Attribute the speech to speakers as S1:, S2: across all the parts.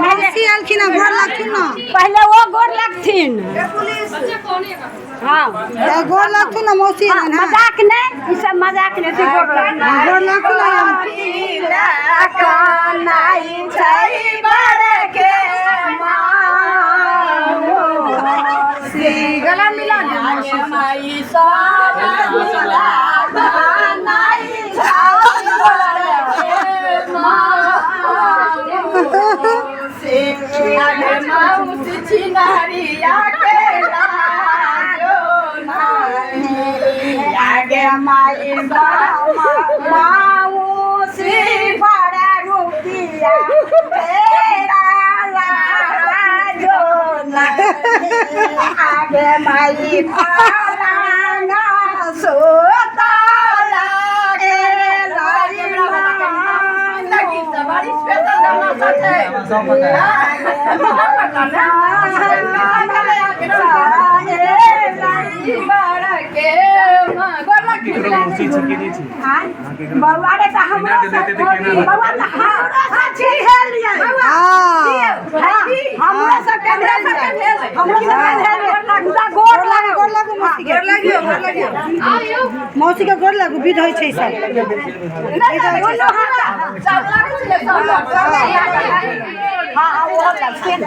S1: मौसी एलखिन हँ, गोर लगथिन ने।
S2: पहिले ओ गोर लगथिन। हाँ।
S1: ए, गोर लगथुन ने मौसी एलनि हँ।
S2: मजाक नहि, ई सब मजाक नहि छै, गोर लगथिन।
S1: हँ, गोर लगथुन ने।
S3: गला मिला
S2: मौसी बड़ा रुपिया तेरा लाजो नहीं। आगे माई पालाना सोताला के बौआ रे तऽ हमरो बौआ तऽ हमरो से चिन्हलियै।
S1: हँ।
S2: हमरो सबके भेल, हमरो सबके भेल। मुदा गोर
S1: गोर लागू, गोर लागू मौसी के, मौसी के गोर लागू। विध होइ छै ई सब।
S2: दुनू हाथ। हाँ, ओहो लगथिन।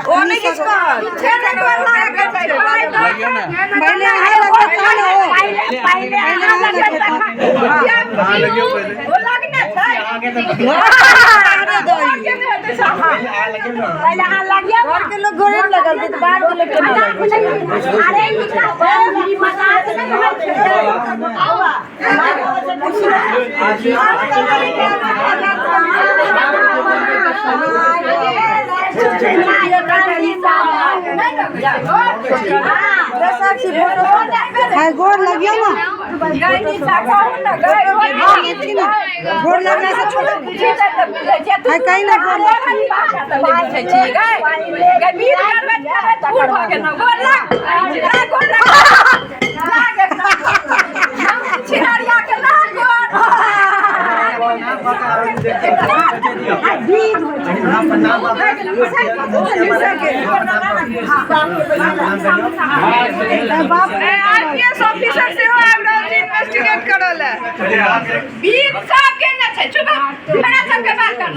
S1: पहिले अहाँ लगबै तहन ओ।
S2: पहिले पहिले अहाँ लगबै तखन। पहिले अहाँ लगियौ।
S3: के लोग गोरे लगल तऽ बाहर के लोग केना
S2: मजाक नहि। अरे ई का ई मजाक नहि होइ छै।
S1: है, गोर लगियौ ने। गोर लगथिन ने। गोर लगला से छोड़ है कहीं ना गोर लगथिन।
S3: आईपीएस ऑफिसर सेहो आबि रहल छै इन्वेस्टिगेट करऽ लए।
S4: बीत सबके न छै, चुप बड़ा सबके बात कर।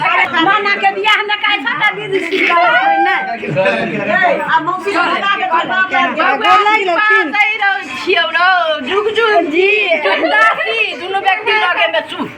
S2: माना के बियाह में कैसा का दीदी सिखल नहीं। आ मौसी बता के
S1: गोर लागि लेलखिन।
S4: छियौ रौ, जुग जुग जी दासी दुनू व्यक्ति लगे में सुत।